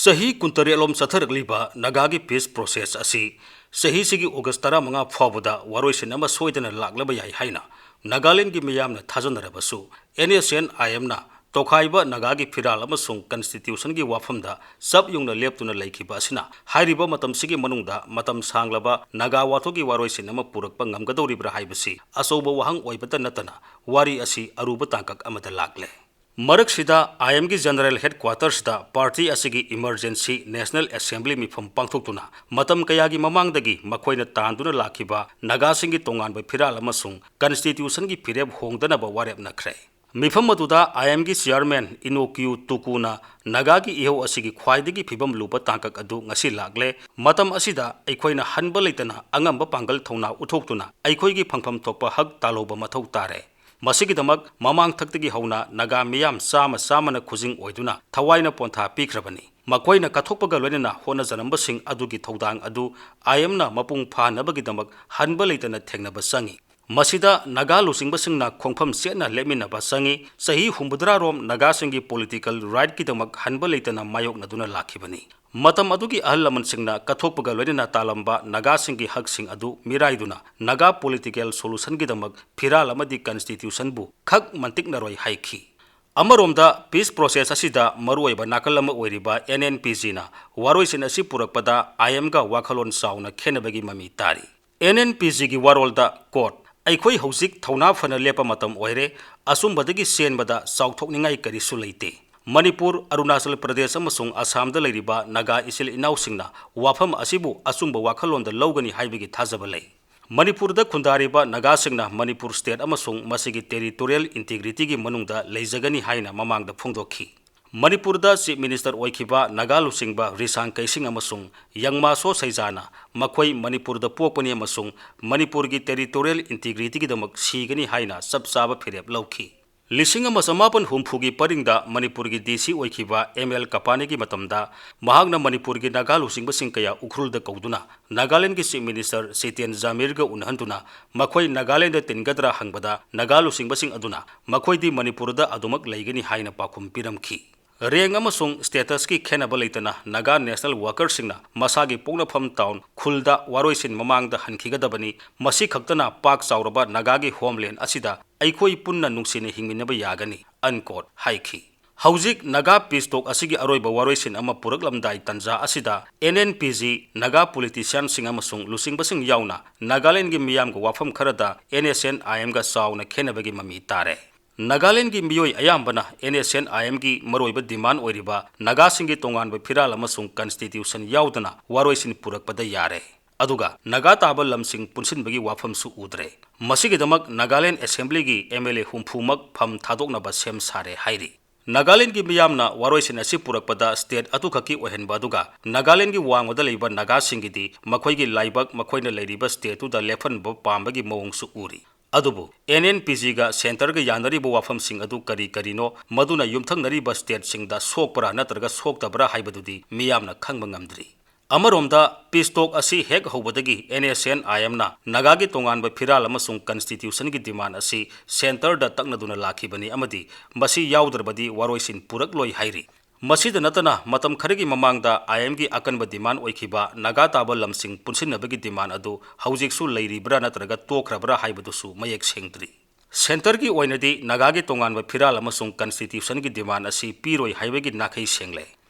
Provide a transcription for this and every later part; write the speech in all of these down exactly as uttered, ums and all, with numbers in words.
ꯆꯍꯤ ꯀꯨꯟꯇꯔꯦꯠꯂꯣꯝ ꯆꯠꯊꯔꯛꯂꯤꯕ ꯅꯥꯒꯥꯒꯤ peace process ꯑꯁꯤ ꯆꯍꯤꯁꯤꯒꯤ August ꯇꯔꯥꯃꯉꯥ ꯐꯥꯎꯕꯗ ꯋꯥꯔꯣꯏꯁꯤꯟ ꯑꯃ ꯁꯣꯏꯗꯅ ꯂꯥꯛꯂꯕ ꯌꯥꯏ ꯍꯥꯏꯅ ꯅꯥꯒꯥꯂꯦꯟꯒꯤ ꯃꯤꯌꯥꯝꯅ ꯊꯥꯖꯅꯔꯕꯁꯨ, NSCN-IMꯅ ꯇꯣꯈꯥꯏꯕ ꯅꯥꯒꯥꯒꯤ ꯐꯤꯔꯥꯜ ꯑꯃꯁꯨꯡ constitutionꯒꯤ ꯋꯥꯐꯝꯗ ꯆꯞ ꯌꯨꯡꯅ ꯂꯦꯞꯇꯨꯅ ꯂꯩꯈꯤꯕ ꯑꯁꯤꯅ ꯍꯥꯏꯔꯤꯕ ꯃꯇꯝꯁꯤꯒꯤ ꯃꯅꯨꯡꯗ ꯃꯇꯝ ꯁꯥꯡꯂꯕ ꯅꯥꯒꯥ ꯋꯥꯊꯣꯛꯀꯤ ꯋꯥꯔꯣꯏꯁꯤꯟ ꯑꯃ ꯄꯨꯔꯛꯄ ꯉꯝꯒꯗꯧꯔꯤꯕ꯭ꯔꯥ ꯍꯥꯏꯕꯁꯤ ꯑꯆꯧꯕ ꯋꯥꯍꯪ ꯑꯣꯏꯕꯇ ꯅꯠꯇꯅ ꯋꯥꯔꯤ ꯑꯁꯤ ꯑꯔꯨꯕ ꯇꯥꯡꯀꯛ ꯑꯃꯗ ꯂꯥꯛꯂꯦ꯫ ꯃꯔꯛꯁꯤꯗ IMꯒꯤ general headquartersꯇ party ꯑꯁꯤꯒꯤ emergency National Assembly ꯃꯤꯐꯝ ꯄꯥꯡꯊꯣꯛꯇꯨꯅ ꯃꯇꯝ ꯀꯌꯥꯒꯤ ꯃꯃꯥꯡꯗꯒꯤ ꯃꯈꯣꯏꯅ ꯇꯥꯟꯗꯨꯅ ꯂꯥꯛꯈꯤꯕ ꯅꯥꯒꯥꯁꯤꯡꯒꯤ ꯇꯣꯉꯥꯟꯕ ꯐꯤꯔꯥꯜ ꯑꯃꯁꯨꯡ constitutionꯒꯤ ꯐꯤꯔꯦꯞ ꯍꯣꯡꯗꯅꯕ ꯋꯥꯔꯦꯞꯅꯈ꯭ꯔꯦ꯫ ꯃꯤꯐꯝ ꯑꯗꯨꯗ IMꯒꯤ chairman ꯏꯅꯣꯀꯤꯌꯨ ꯇꯨꯀꯨꯅ ꯅꯥꯒꯥꯒꯤ ꯏꯍꯧ ꯑꯁꯤꯒꯤ ꯈ꯭ꯋꯥꯏꯗꯒꯤ ꯐꯤꯕꯝ ꯂꯨꯕ ꯇꯥꯡꯀꯛ ꯑꯗꯨ ꯉꯁꯤ ꯂꯥꯛꯂꯦ꯫ ꯃꯇꯝ ꯑꯁꯤꯗ ꯑꯩꯈꯣꯏꯅ ꯍꯟꯕ ꯂꯩꯇꯅ ꯑꯉꯝꯕ ꯄꯥꯡꯒꯜ ꯊꯧꯅꯥ ꯎꯠꯊꯣꯛꯇꯨꯅ ꯑꯩꯈꯣꯏꯒꯤ ꯐꯪꯐꯝ ꯊꯣꯛꯄ ꯍꯛ ꯇꯥꯜꯍꯧꯕ ꯃꯊꯧ ꯇꯥꯔꯦ꯫ ꯃꯁꯤꯒꯤꯗꯃꯛ ꯃꯃꯥꯡ ꯊꯛꯇꯒꯤ ꯍꯧꯅ ꯅꯥꯒꯥ ꯃꯤꯌꯥꯝ ꯆꯥꯝꯃ ꯆꯥꯝꯃꯅ ꯈꯨꯖꯤꯡ ꯑꯣꯏꯗꯨꯅ ꯊꯋꯥꯏꯅ ꯄꯣꯟꯊꯥ ꯄꯤꯈ꯭ꯔꯕꯅꯤ꯫ ꯃꯈꯣꯏꯅ ꯀꯠꯊꯣꯛꯄꯒ ꯂꯣꯏꯅꯅ ꯍꯣꯠꯅꯖꯔꯝꯕꯁꯤꯡ ꯑꯗꯨꯒꯤ ꯊꯧꯗꯥꯡ ꯑꯗꯨ IMꯅ ꯃꯄꯨꯡ ꯐꯥꯅꯕꯒꯤꯗꯃꯛ ꯍꯟꯕ ꯂꯩꯇꯅ ꯊꯦꯡꯅꯕ ꯆꯪꯏ꯫ ꯃꯁꯤꯗ ꯅꯥꯒꯥ ꯂꯨꯆꯤꯡꯕꯁꯤꯡꯅ ꯈꯣꯡꯐꯝ ꯆꯦꯠꯅ ꯂꯦꯞꯃꯤꯟꯅꯕ ꯆꯪꯏ꯫ ꯆꯍꯤ ꯍꯨꯝꯐꯨꯇꯔꯥꯔꯣꯝ ꯅꯥꯒꯥꯁꯤꯡꯒꯤ political rightꯀꯤꯗꯃꯛ ꯍꯟꯕ ꯂꯩꯇꯅ ꯃꯥꯌꯣꯛꯅꯗꯨꯅ ꯂꯥꯛꯈꯤꯕꯅꯤ꯫ ꯃꯇꯝ ꯑꯗꯨꯒꯤ ꯑꯍꯜ ꯂꯃꯟꯁꯤꯡꯅ ꯀꯠꯊꯣꯛꯄꯒ ꯂꯣꯏꯅꯅ ꯇꯥꯜꯂꯝꯕ ꯅꯥꯒꯥꯁꯤꯡꯒꯤ ꯍꯛꯁꯤꯡ ꯑꯗꯨ ꯃꯤꯔꯥꯏꯗꯨꯅ ꯅꯥꯒꯥ political solutionꯒꯤꯗꯃꯛ ꯐꯤꯔꯥꯜ ꯑꯃꯗꯤ constitutionꯕꯨ ꯈꯛ ꯃꯟꯇꯤꯛꯅꯔꯣꯏ ꯍꯥꯏꯈꯤ꯫ ꯑꯃꯔꯣꯝꯗ peace process ꯑꯁꯤꯗ ꯃꯔꯨꯑꯣꯏꯕ ꯅꯥꯀꯜ ꯑꯃ ꯑꯣꯏꯔꯤꯕ NNPGꯅ ꯋꯥꯔꯣꯏꯁꯤꯟ ꯑꯁꯤ ꯄꯨꯔꯛꯄꯗ IMꯒ ꯋꯥꯈꯜꯂꯣꯟ ꯆꯥꯎꯅ ꯈꯦꯠꯅꯕꯒꯤ ꯃꯃꯤ ꯇꯥꯔꯤ꯫ NNPGꯒꯤ ꯋꯥꯔꯣꯜꯗ, quote, "ꯑꯩꯈꯣꯏ ꯍꯧꯖꯤꯛ ꯊꯧꯅꯥ ꯐꯅ ꯂꯦꯞꯄ ꯃꯇꯝ ꯑꯣꯏꯔꯦ꯫ ꯑꯆꯨꯝꯕꯗꯒꯤ ꯆꯦꯟꯕꯗ ꯆꯥꯎꯊꯣꯛꯅꯤꯡꯉꯥꯏ ꯀꯔꯤꯁꯨ ꯂꯩꯇꯦ꯫ ꯃꯅꯤꯄꯨꯔ, ꯑꯔꯨꯅꯥꯆꯜ ꯄ꯭ꯔꯗꯦꯁ ꯑꯃꯁꯨꯡ ꯑꯁꯥꯝꯗ ꯂꯩꯔꯤꯕ ꯅꯥꯒꯥ ꯏꯆꯤꯜ ꯏꯅꯥꯎꯁꯤꯡꯅ ꯋꯥꯐꯝ ꯑꯁꯤꯕꯨ ꯑꯆꯨꯝꯕ ꯋꯥꯈꯜꯂꯣꯟꯗ ꯂꯧꯒꯅꯤ ꯍꯥꯏꯕꯒꯤ ꯊꯥꯖꯕ ꯂꯩ꯫ ꯃꯅꯤꯄꯨꯔꯗ ꯈꯨꯟꯗꯥꯔꯤꯕ ꯅꯥꯒꯥꯁꯤꯡꯅ ꯃꯅꯤꯄꯨꯔ state ꯑꯃꯁꯨꯡ ꯃꯁꯤꯒꯤ territorial integrityꯒꯤ ꯃꯅꯨꯡꯗ ꯂꯩꯖꯒꯅꯤ ꯍꯥꯏꯅ ꯃꯃꯥꯡꯗ ꯐꯣꯡꯗꯣꯛꯈꯤ꯫ ꯃꯅꯤꯄꯨꯔꯗ Chief Minister ꯑꯣꯏꯈꯤꯕ ꯅꯥꯒꯥ ꯂꯨꯆꯤꯡꯕ ꯔꯤꯁꯥꯡ ꯀꯩꯁꯤꯡ ꯑꯃꯁꯨꯡ ꯌꯪꯃꯥꯁꯣ ꯁꯩꯖꯥꯅ ꯃꯈꯣꯏ ꯃꯅꯤꯄꯨꯔꯗ ꯄꯣꯛꯄꯅꯤ ꯑꯃꯁꯨꯡ ꯃꯅꯤꯄꯨꯔꯒꯤ territorial integrityꯒꯤꯗꯃꯛ ꯁꯤꯒꯅꯤ ꯍꯥꯏꯅ ꯆꯞ ꯆꯥꯕ ꯐꯤꯔꯦꯞ ꯂꯧꯈꯤ꯫ ꯂꯤꯁꯤꯡ ꯑꯃ ꯆꯃꯥꯄꯟ ꯍꯨꯝꯐꯨꯒꯤ ꯄꯔꯤꯡꯗ ꯃꯅꯤꯄꯨꯔꯒꯤ DC ꯑꯣꯏꯈꯤꯕ M L ꯀꯄꯥꯅꯤꯒꯤ ꯃꯇꯝꯗ ꯃꯍꯥꯛꯅ ꯃꯅꯤꯄꯨꯔꯒꯤ ꯅꯥꯒꯥ ꯂꯨꯆꯤꯡꯕꯁꯤꯡ ꯀꯌꯥ ꯎꯈ꯭ꯔꯨꯜꯗ ꯀꯧꯗꯨꯅ ꯅꯥꯒꯥꯂꯦꯟꯗꯒꯤ Chief Minister ꯖꯤꯇꯦꯟ ꯖꯥꯃꯤꯔꯒ ꯎꯅꯍꯟꯗꯨꯅ ꯃꯈꯣꯏ ꯅꯥꯒꯥꯂꯦꯟꯗ ꯇꯤꯟꯒꯗ꯭ꯔꯥ ꯍꯪꯕꯗ ꯅꯥꯒꯥ ꯂꯨꯆꯤꯡꯕꯁꯤꯡ ꯑꯗꯨꯅ ꯃꯈꯣꯏꯗꯤ ꯃꯅꯤꯄꯨꯔꯗ ꯑꯗꯨꯃꯛ ꯂꯩꯒꯅꯤ ꯍꯥꯏꯅ ꯄꯥꯎꯈꯨꯝ ꯄꯤꯔꯝꯈꯤ꯫ Rank ꯑꯃꯁꯨꯡ statusꯀꯤ ꯈꯦꯠꯅꯕ ꯂꯩꯇꯅ Naga National Workerꯁꯤꯡꯅ ꯃꯁꯥꯒꯤ ꯄꯣꯛꯅꯐꯝ town ꯈꯨꯜꯗ ꯋꯥꯔꯣꯏꯁꯤꯟ ꯃꯃꯥꯡꯗ ꯍꯟꯈꯤꯒꯗꯕꯅꯤ꯫ ꯃꯁꯤ ꯈꯛꯇꯅ ꯄꯥꯛ ꯆꯥꯎꯔꯕ Nagaꯒꯤ homeland ꯑꯁꯤꯗ ꯑꯩꯈꯣꯏ ꯄꯨꯟꯅ ꯅꯨꯡꯁꯤꯅ ꯍꯤꯡꯃꯤꯟꯅꯕ ꯌꯥꯒꯅꯤ, unquote ꯍꯥꯏꯈꯤ꯫ ꯍꯧꯖꯤꯛ Naga peace talk ꯑꯁꯤꯒꯤ ꯑꯔꯣꯏꯕ ꯋꯥꯔꯣꯏꯁꯤꯟ ꯑꯃ ꯄꯨꯔꯛꯂꯝꯗꯥꯏ ꯇꯟꯖꯥ ꯑꯁꯤꯗ N N P G Naga politicianꯁꯤꯡ ꯑꯃꯁꯨꯡ ꯂꯨꯆꯤꯡꯕꯁꯤꯡ ꯌꯥꯎꯅ ꯅꯥꯒꯥꯂꯦꯟꯗꯒꯤ ꯃꯤꯌꯥꯝꯒ ꯋꯥꯐꯝ ꯈꯔꯗ N S N I Mꯒ ꯆꯥꯎꯅ ꯈꯦꯠꯅꯕꯒꯤ ꯃꯃꯤ ꯇꯥꯔꯦ꯫ ꯅꯥꯒꯥꯂꯦꯟꯗꯒꯤ ꯃꯤꯑꯣꯏ ꯑꯌꯥꯝꯕꯅ N S N I Mꯒꯤ ꯃꯔꯨꯑꯣꯏꯕ demand ꯑꯣꯏꯔꯤꯕ ꯅꯥꯒꯥꯁꯤꯡꯒꯤ ꯇꯣꯉꯥꯟꯕ ꯐꯤꯔꯥꯜ ꯑꯃꯁꯨꯡ constitution ꯌꯥꯎꯗꯅ ꯋꯥꯔꯣꯏꯁꯤꯟ ꯄꯨꯔꯛꯄꯗ ꯌꯥꯔꯦ꯫ ꯑꯗꯨꯒ ꯅꯥꯒꯥ ꯇꯥꯕ ꯂꯝꯁꯤꯡ ꯄꯨꯟꯁꯤꯟꯕꯒꯤ ꯋꯥꯐꯝꯁꯨ ꯎꯗ꯭ꯔꯦ꯫ ꯃꯁꯤꯒꯤꯗꯃꯛ ꯅꯥꯒꯥꯂꯦꯟꯗ Assemblyꯒꯤ M L A ꯍꯨꯝꯐꯨꯃꯛ ꯐꯝ ꯊꯥꯗꯣꯛꯅꯕ ꯁꯦꯝ ꯁꯥꯔꯦ ꯍꯥꯏꯔꯤ꯫ ꯅꯥꯒꯥꯂꯦꯟꯗꯒꯤ ꯃꯤꯌꯥꯝꯅ ꯋꯥꯔꯣꯏꯁꯤꯟ ꯑꯁꯤ ꯄꯨꯔꯛꯄꯗ state ꯑꯗꯨꯈꯛꯀꯤ ꯑꯣꯏꯍꯟꯕ ꯑꯗꯨꯒ ꯅꯥꯒꯥꯂꯦꯟꯗꯒꯤ ꯋꯥꯡꯃꯗ ꯂꯩꯕ ꯅꯥꯒꯥꯁꯤꯡꯒꯤꯗꯤ ꯃꯈꯣꯏꯒꯤ ꯂꯥꯏꯕꯛ ꯃꯈꯣꯏꯅ ꯂꯩꯔꯤꯕ stateꯇꯨꯗ ꯂꯦꯞꯍꯟꯕ ꯄꯥꯝꯕꯒꯤ ꯃꯑꯣꯡꯁꯨ ꯎꯔꯤ꯫ ꯑꯗꯨꯕꯨ N N P Gꯒ centreꯒ ꯌꯥꯅꯔꯤꯕ ꯋꯥꯐꯝꯁꯤꯡ ꯑꯗꯨ ꯀꯔꯤ ꯀꯔꯤꯅꯣ, ꯃꯗꯨꯅ ꯌꯨꯝꯊꯪꯅꯔꯤꯕ stateꯁꯤꯡꯗ ꯁꯣꯛꯄ꯭ꯔꯥ ꯅꯠꯇ꯭ꯔꯒ ꯁꯣꯛꯇꯕ꯭ꯔꯥ ꯍꯥꯏꯕꯗꯨꯗꯤ ꯃꯤꯌꯥꯝꯅ ꯈꯪꯕ ꯉꯝꯗ꯭ꯔꯤ꯫ ꯑꯃꯔꯣꯝꯗ peace talk ꯑꯁꯤ ꯍꯦꯛ ꯍꯧꯕꯗꯒꯤ N S N I Mꯅ ꯅꯥꯒꯥꯒꯤ ꯇꯣꯉꯥꯟꯕ ꯐꯤꯔꯥꯜ ꯑꯃꯁꯨꯡ constitutionꯒꯤ demand ꯑꯁꯤ centreꯗ ꯇꯛꯅꯗꯨꯅ ꯂꯥꯛꯈꯤꯕꯅꯤ ꯑꯃꯗꯤ ꯃꯁꯤ ꯌꯥꯎꯗ꯭ꯔꯕꯗꯤ ꯋꯥꯔꯣꯏꯁꯤꯟ ꯄꯨꯔꯛꯂꯣꯏ ꯍꯥꯏꯔꯤ꯫ ꯃꯁꯤꯗ ꯅꯠꯇꯅ ꯃꯇꯝ ꯈꯔꯒꯤ ꯃꯃꯥꯡꯗ I Mꯒꯤ ꯑꯀꯟꯕ demand ꯑꯣꯏꯈꯤꯕ ꯅꯥꯒꯥ ꯇꯥꯕ ꯂꯝꯁꯤꯡ ꯄꯨꯟꯁꯤꯟꯅꯕꯒꯤ demand ꯑꯗꯨ ꯍꯧꯖꯤꯛꯁꯨ ꯂꯩꯔꯤꯕ꯭ꯔꯥ ꯅꯠꯇ꯭ꯔꯒ ꯇꯣꯛꯈ꯭ꯔꯕ꯭ꯔꯥ ꯍꯥꯏꯕꯗꯨꯁꯨ ꯃꯌꯦꯛ ꯁꯦꯡꯗ꯭ꯔꯤ꯫ Centreꯒꯤ ꯑꯣꯏꯅꯗꯤ ꯅꯥꯒꯥꯒꯤ ꯇꯣꯉꯥꯟꯕ ꯐꯤꯔꯥꯜ ꯑꯃꯁꯨꯡ constitutionꯒꯤ demand ꯑꯁꯤ ꯄꯤꯔꯣꯏ ꯍꯥꯏꯕꯒꯤ ꯅꯥꯈꯩ ꯁꯦꯡꯂꯦ꯫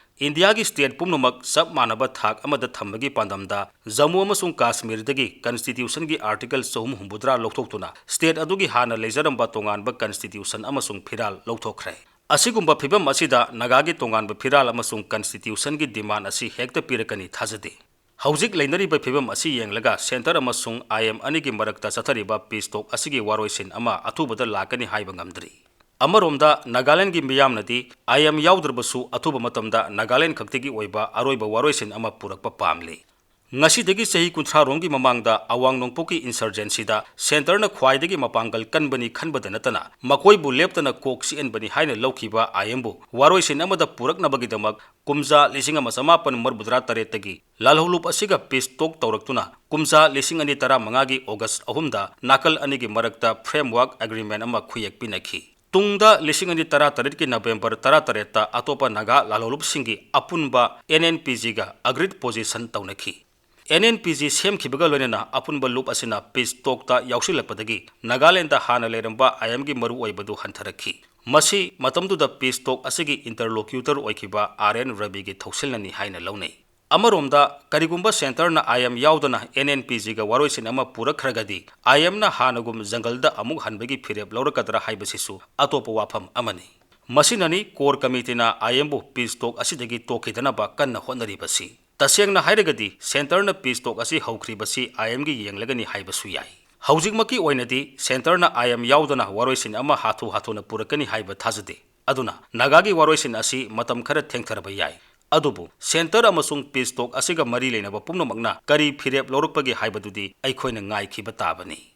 ꯏꯟꯗꯤꯌꯥꯒꯤ state ꯄꯨꯝꯅꯃꯛ ꯆꯞ ꯃꯥꯟꯅꯕ ꯊꯥꯛ ꯑꯃꯗ ꯊꯝꯕꯒꯤ ꯄꯥꯟꯗꯝꯗ ꯖꯝꯃꯨ ꯑꯃꯁꯨꯡ ꯀꯥꯁꯃꯤꯔꯗꯒꯤ constitutionꯒꯤ article ꯆꯍꯨꯝ ꯍꯨꯝꯐꯨꯇꯔꯥ ꯂꯧꯊꯣꯛꯇꯨꯅ state ꯑꯗꯨꯒꯤ ꯍꯥꯟꯅ ꯂꯩꯖꯔꯝꯕ ꯇꯣꯉꯥꯟꯕ constitution ꯑꯃꯁꯨꯡ ꯐꯤꯔꯥꯜ ꯂꯧꯊꯣꯛꯈ꯭ꯔꯦ꯫ ꯑꯁꯤꯒꯨꯝꯕ ꯐꯤꯚꯝ ꯑꯁꯤꯗ ꯅꯥꯒꯥꯒꯤ ꯇꯣꯉꯥꯟꯕ ꯐꯤꯔꯥꯜ ꯑꯃꯁꯨꯡ constitutionꯒꯤ demand ꯑꯁꯤ ꯍꯦꯛꯇ ꯄꯤꯔꯛꯀꯅꯤ ꯊꯥꯖꯗꯦ꯫ ꯍꯧꯖꯤꯛ ꯂꯩꯅꯔꯤꯕ ꯐꯤꯚꯝ ꯑꯁꯤ ꯌꯦꯡꯂꯒ centre ꯑꯃꯁꯨꯡ I M ꯑꯅꯤꯒꯤ ꯃꯔꯛꯇ ꯆꯠꯊꯔꯤꯕ peace talk ꯑꯁꯤꯒꯤ ꯋꯥꯔꯣꯏꯁꯤꯟ ꯑꯃ ꯑꯊꯨꯕꯗ ꯂꯥꯛꯀꯅꯤ ꯍꯥꯏꯕ ꯉꯝꯗ꯭ꯔꯤ꯫ ꯑꯃꯔꯣꯝꯗ ꯅꯥꯒꯥꯂꯦꯟꯗꯒꯤ ꯃꯤꯌꯥꯝꯅꯗꯤ I M ꯌꯥꯎꯗ꯭ꯔꯕꯁꯨ ꯑꯊꯨꯕ ꯃꯇꯝꯗ ꯅꯥꯒꯥꯂꯦꯟꯗ ꯈꯛꯇꯒꯤ ꯑꯣꯏꯕ ꯑꯔꯣꯏꯕ ꯋꯥꯔꯣꯏꯁꯤꯟ ꯑꯃ ꯄꯨꯔꯛꯄ ꯄꯥꯝꯂꯤ꯫ ꯉꯁꯤꯗꯒꯤ ꯆꯍꯤ ꯀꯨꯟꯊ꯭ꯔꯥ ꯔꯣꯝꯒꯤ ꯃꯃꯥꯡꯗ ꯑꯋꯥꯡ ꯅꯣꯡꯄꯣꯛꯀꯤ insurgencyꯗ centreꯅ ꯈ꯭ꯋꯥꯏꯗꯒꯤ ꯃꯄꯥꯡꯒꯜ ꯀꯟꯕꯅꯤ ꯈꯟꯕꯗ ꯅꯠꯇꯅ ꯃꯈꯣꯏꯕꯨ ꯂꯦꯞꯇꯅ ꯀꯣꯛ ꯆꯤꯛꯍꯟꯕꯅꯤ ꯍꯥꯏꯅ ꯂꯧꯈꯤꯕ I Mꯕꯨ ꯋꯥꯔꯣꯏꯁꯤꯟ ꯑꯃꯗ ꯄꯨꯔꯛꯅꯕꯒꯤꯗꯃꯛ ꯀꯨꯝꯖꯥ ꯂꯤꯁꯤꯡ ꯑꯃ ꯆꯃꯥꯄꯟ ꯃꯔꯤꯐꯨꯇꯔꯥ ꯇꯔꯦꯠꯇꯒꯤ ꯂꯥꯜꯍꯧꯂꯨꯞ ꯑꯁꯤꯒ peace talk ꯇꯧꯔꯛꯇꯨꯅ ꯀꯨꯝꯖꯥ ꯂꯤꯁꯤꯡ ꯑꯅꯤ ꯇꯔꯥꯃꯉꯥꯒꯤ August ꯑꯍꯨꯝꯗ ꯅꯥꯀꯜ ꯑꯅꯤꯒꯤ ꯃꯔꯛꯇ framework agreement ꯑꯃ ꯈꯨꯌꯦꯛ ꯄꯤꯅꯈꯤ꯫ ꯇꯨꯡꯗ ꯂꯤꯁꯤꯡ ꯑꯅꯤ ꯇꯔꯥꯇꯔꯦꯠꯀꯤ ꯅꯕꯦꯝꯕꯔ ꯇꯔꯥꯇꯔꯦꯠꯇ ꯑꯇꯣꯞꯄ ꯅꯥꯒꯥ ꯂꯥꯜꯍꯧꯂꯨꯞꯁꯤꯡꯒꯤ ꯑꯄꯨꯟꯕ NNPGꯒ agreed position ꯇꯧꯅꯈꯤ꯫ NNPG ꯁꯦꯝꯈꯤꯕꯒ ꯂꯣꯏꯅꯅ ꯑꯄꯨꯟꯕ ꯂꯨꯞ ꯑꯁꯤꯅ peace talkꯇ ꯌꯥꯎꯁꯤꯜꯂꯛꯄꯗꯒꯤ ꯅꯥꯒꯥꯂꯦꯟꯗ ꯍꯥꯟꯅ ꯂꯩꯔꯝꯕ IMꯒꯤ ꯃꯔꯨꯑꯣꯏꯕꯗꯨ ꯍꯟꯊꯔꯛꯈꯤ꯫ ꯃꯁꯤ ꯃꯇꯝꯗꯨꯗ peace talk ꯑꯁꯤꯒꯤ interlocutor ꯑꯣꯏꯈꯤꯕ R N ꯔꯕꯤꯒꯤ ꯊꯧꯁꯤꯜꯅꯅꯤ ꯍꯥꯏꯅ ꯂꯧꯅꯩ꯫ ꯑꯃꯔꯣꯝꯗ, ꯀꯔꯤꯒꯨꯝꯕ centreꯅ IM ꯌꯥꯎꯗꯅ NNPGꯒ ꯋꯥꯔꯣꯏꯁꯤꯟ ꯑꯃ ꯄꯨꯔꯛꯈ꯭ꯔꯒꯗꯤ, IMꯅ ꯍꯥꯟꯅꯒꯨꯝ ꯖꯪꯒꯜꯗ ꯑꯃꯨꯛ ꯍꯟꯕꯒꯤ ꯐꯤꯔꯦꯞ ꯂꯧꯔꯛꯀꯗ꯭ꯔꯥ ꯍꯥꯏꯕꯁꯤꯁꯨ ꯑꯇꯣꯞꯄ ꯋꯥꯐꯝ ꯑꯃꯅꯤ꯫ ꯃꯁꯤꯅꯅꯤ core committeeꯅ IMꯕꯨ peace talk ꯑꯁꯤꯗꯒꯤ ꯇꯣꯛꯈꯤꯗꯅꯕ ꯀꯟꯅ ꯍꯣꯠꯅꯔꯤꯕꯁꯤ꯫ ꯇꯁꯦꯡꯅ ꯍꯥꯏꯔꯒꯗꯤ, centreꯅ peace talk ꯑꯁꯤ ꯍꯧꯈ꯭ꯔꯤꯕꯁꯤ IMꯒꯤ ꯌꯦꯡꯂꯒꯅꯤ ꯍꯥꯏꯕꯁꯨ ꯌꯥꯏ꯫ ꯍꯧꯖꯤꯛꯃꯛꯀꯤ ꯑꯣꯏꯅꯗꯤ centreꯅ IM ꯌꯥꯎꯗꯅ ꯋꯥꯔꯣꯏꯁꯤꯟ ꯑꯃ ꯍꯥꯊꯨ ꯍꯥꯊꯨꯅ ꯄꯨꯔꯛꯀꯅꯤ ꯍꯥꯏꯕ ꯊꯥꯖꯗꯦ꯫ ꯑꯗꯨꯅ ꯅꯥꯒꯥꯒꯤ ꯋꯥꯔꯣꯏꯁꯤꯟ ꯑꯁꯤ ꯃꯇꯝ ꯈꯔ ꯊꯦꯡꯊꯔꯕ ꯌꯥꯏ꯫ ꯑꯗꯨꯕꯨ centre ꯑꯃꯁꯨꯡ peace talk ꯑꯁꯤꯒ ꯃꯔꯤ ꯂꯩꯅꯕ ꯄꯨꯝꯅꯃꯛꯅ ꯀꯔꯤ ꯐꯤꯔꯦꯞ ꯂꯧꯔꯛꯄꯒꯦ ꯍꯥꯏꯕꯗꯨꯗꯤ ꯑꯩꯈꯣꯏꯅ ꯉꯥꯏꯈꯤꯕ ꯇꯥꯕꯅꯤ꯫